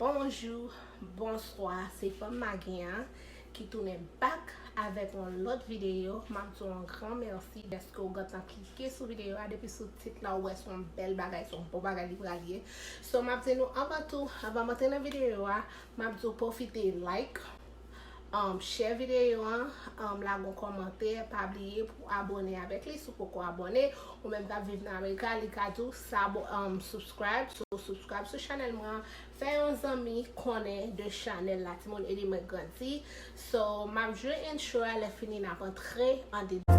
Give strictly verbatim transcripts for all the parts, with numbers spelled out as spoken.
Bonjou, bonswa, se Fanm Magen an ki tounen back avèk yon lòt videyo. M ap di w yon gran mèsi dèske w gentan klike sou videyo a. Depi sou tit la, ou wè se yon bèl bagay, se yon bon bagay li pral ye. So, m ap di nou anvan tou, anvan m antre nan videyo a, m ap di w pwofite like, um, share videyo an, um, lage yon kòmantè, pa bliye pou abòne avèk li si w poko abòne. Ou menm k ap viv nan Amerika, li ka di w sa, um, subscribe, so subscribe sou chanèl mwen an, fè yon zanmi konnen de chanèl la, timoun ede mwen grandi. So, m ap jwe intro a, lè fini n ap antre andedan.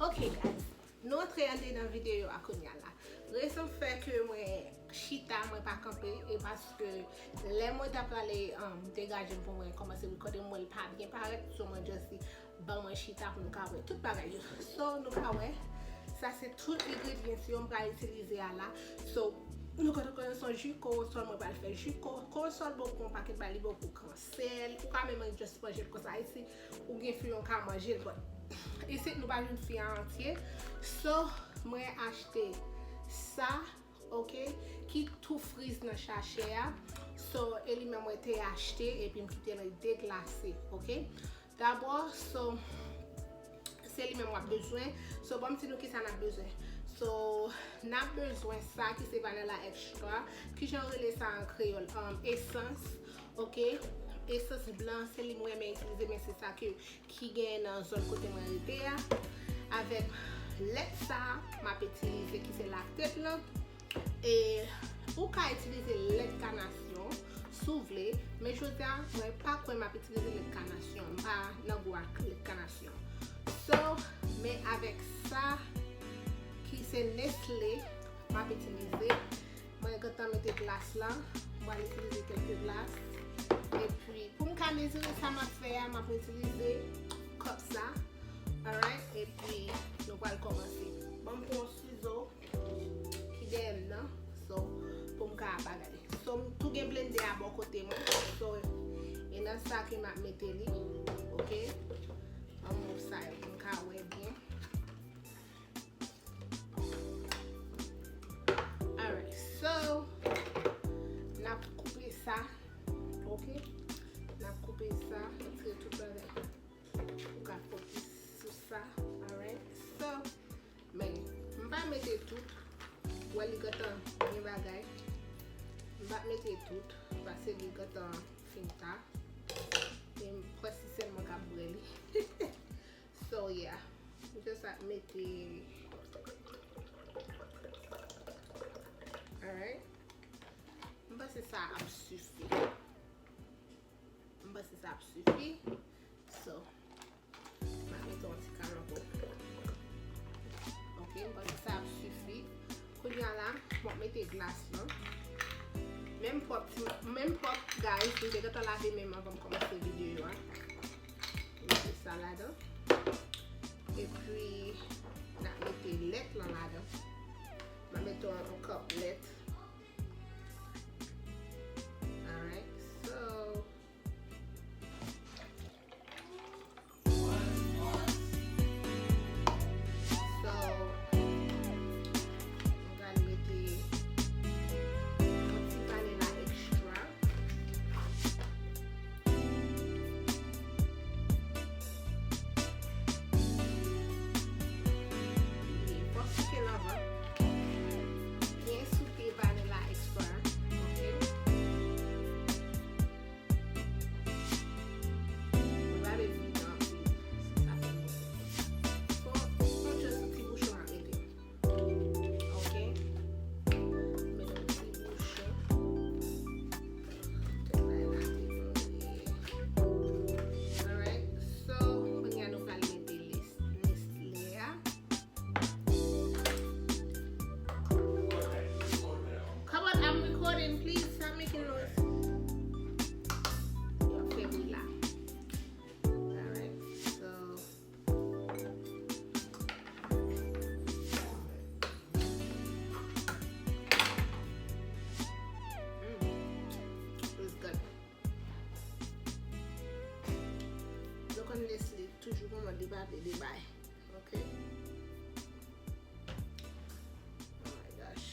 Ok, guys, nou antre andedan videyo a kounye a la. Rezon k fè ke mwen chita, mwen pa kanpe, e paske lè mwen ta prale, um, degaje m pou mwen kòmanse recording, mwen, l pa byen parèt, so mwen just di, ban mwen chita pou nou ka wè tout bagay yo. So, nou ka wè, sa se tout ingredients yo m pral itilize a la. So, nou konn konnen se yon ji kowosòl, mwen pral fè ji ko-, kowosòl, bokou, yon pakèt bagay, li bokou, kansè, ou ka menm just manje l konsa. Isi, ou gen fi w ka manje l, but isit nou pa jwenn fi a antye. So, mwen achte sa, ok, ki tou friz nan sachè a. So, e li menm mwen te achte, epi m kite l deglase, ok. Dabò, so, se li menm w ap bezwen. So, ban m di nou kisa n ap bezwen. So, n ap bezwen sa ki se vanilla extra. Kijan yo rele sa an kreyòl? Um, esans, ok? Esans blan, se li m renmen itilize, men se sa ke, ki genyen nan zòn kote mwen rete a. Avèk lèt sa a, m ap itilize, ki se lakte blan. E ou ka itilize lèt kanasyon si w vle, men jodi a, mwen pa kwè m ap itilize lèt kanasyon. M pa nan gou ak lèt kanasyon. So, men avèk sa ki se Nestlé, m ap itilize. Mwen gentan mete glas la. Mwen itilize kèlke glas. Epi, pou m ka mezire sa m ap fè a, m ap itilize kòp sa. Alright? Epi, nou pral kòmanse. Ban m pran yon sizo ki dèyè m nan. So, pou m ka bagay. So, m tou gen blendè a bò kote mwen. So, e nan sa ke m ap mete li. Ok? Ban m move sa yo pou m ka wè byen. Alright, so, n ap koupe sa, ok? N ap koupe sa, n ap tire tout bagay. Ou ka fokis sou sa, alright? So, men, m pa mete tout. Wè li gentan gen bagay. M pa mete tout, paske li gentan fin ta. E m kwè se sèl mwen k ap bwè li. So, yeah. M just ap mete. Alright. M panse sa ap sifi. M panse sa ap sifi. So, m ap mete yon ti kal ankò. Ok, m panse sa ap sifi. Kounye a la, m ap mete glas lan. Menm pòp, ti, menm pòp, guys, m te gentan lave men m anvan m kòmanse videyo a. Mete sa ladan. Epi, n ap mete lèt lan ladan. M ap mete yon, yon kòp lèt. Alright, so, So, mwen pral mete yon ti vanilla extra. Fòk souke l anvan. Byen souke, Li pa vle debay. Ok. Oh my gosh.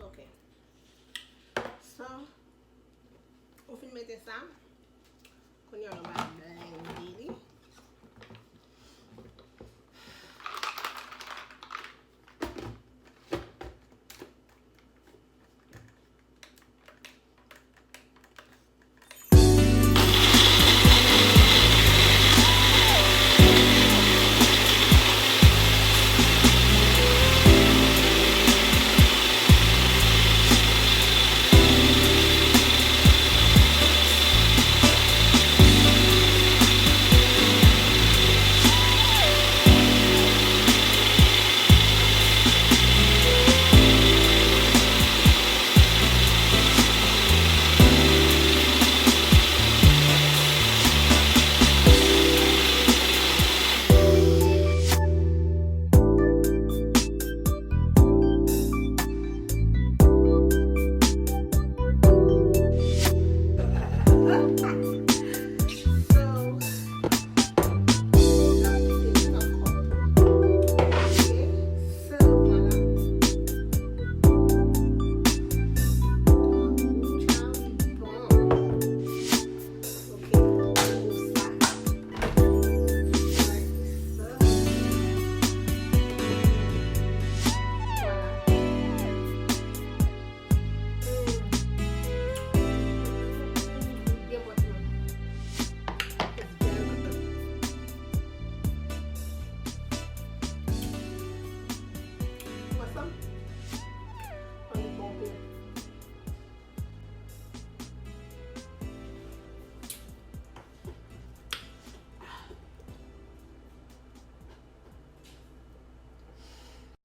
Ok. So, ou fin mete sa. Kounye a nou ba blende.